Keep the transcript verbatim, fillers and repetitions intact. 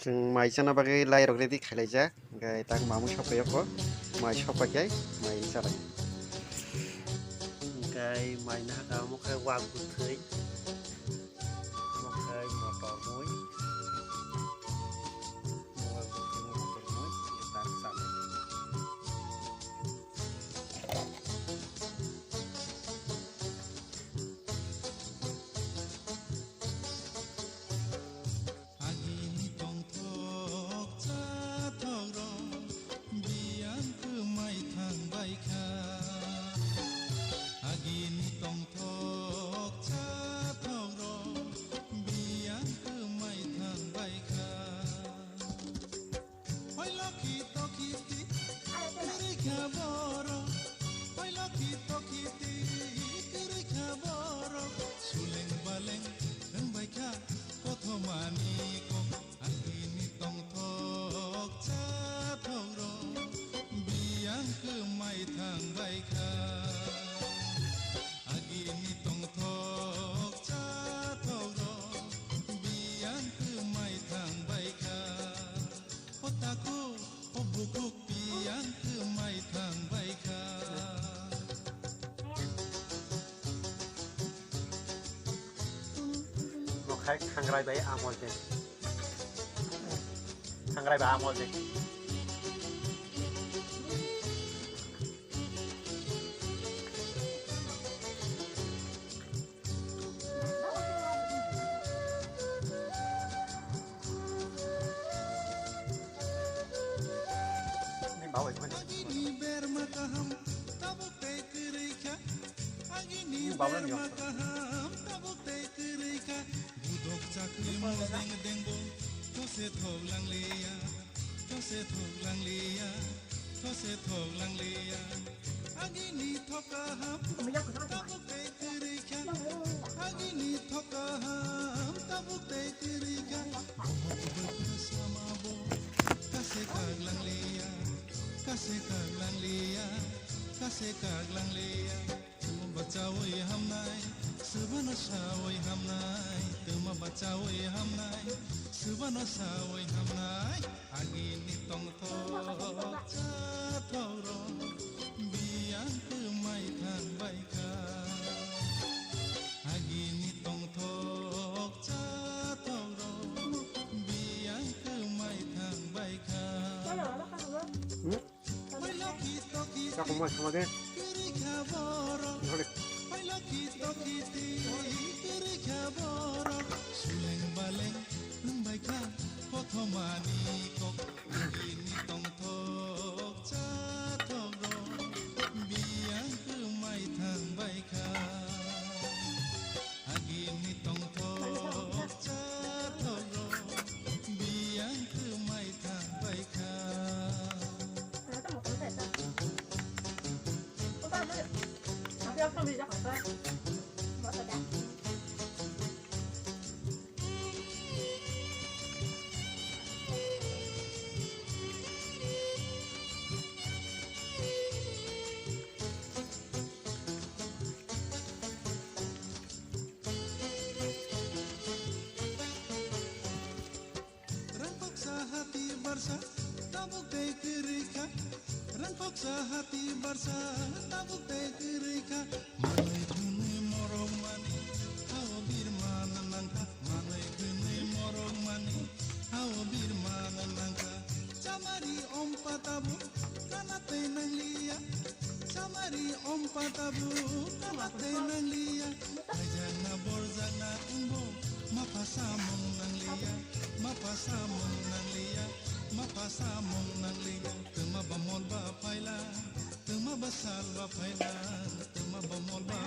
Chwng mai chana bagwi lai rok ready khailai jak, hwnkhe tak mamui sopai o kho, mai sopai khe mai chalai. Hwnkhe mai nahaka omo khe wak bwthwi, omo khe motor mui, omo wak bwthwi, omo motor mui, hwnkhe tak chalai. Agini tongthok chathok rok biyang kwmai thang bai kha. Agini tongthok chathok rok biyang kwmai thang bai kha. Hoi lokhi tokhi ti kwrwi kha borok, hoi lokhi tokhi ti kwrwi kha borok, suleng baleng wng bai kha kothomani kok. Agini tongthok chathok rok biyang kwmai thang bai kha. Agini tongthok chathok rok biyang kwmai thang bai kha. O takhuk, o bukhuk biyang kwmai thang bai kha. Bo khai khangrai bai amol de. Khangrai bai amol de. Ni bawa itu kan. Agini berma kaham tabuk tei kwrwi kha. Agini berma kaham tabuk tei kwrwi kha. Budok chakri mo deng deng bo those thok langliya. Those thok langliya, those thok langliya. Agini thok kaham tabuk tei kwrwi kha. Agini thok kaham tabuk tei kwrwi kha. Bohok bwkha sama bo kase kak langliya, kase kak langliya, kase kak langliya. Twma bachawi hamnai, swbano sawi hamnai. Twma bachawi hamnai, swbano sawi hamnai. Agini tongthok chathok rok biyang kwmai thang bai kha. Agini tongthok chathok rok biyang kwmai thang bai kha. Chakong ma sama de. Hore. Agini tongthok chathok rok biyang kwmai thang bai kha. Rangkoksa hati barsa tabuk tei kwrwi kha. Rangkoksa hati barsa tabuk tei kwrwi kha. Manwi hwnwi morok mani hao birma nang kha. Manwi hwnwi morok mani hao birma nang kha. Chamari ompa tabuk kana tei nangliya. Chamari ompa tabuk kana tei nangliya. Kaijakna borjakna wngbo mapha samung nangliya. Mapha samung nangliya. Mapha samung nangliya. Twma ba mol ba phaila. Twma ba sal ba phaila. Twma ba mol ba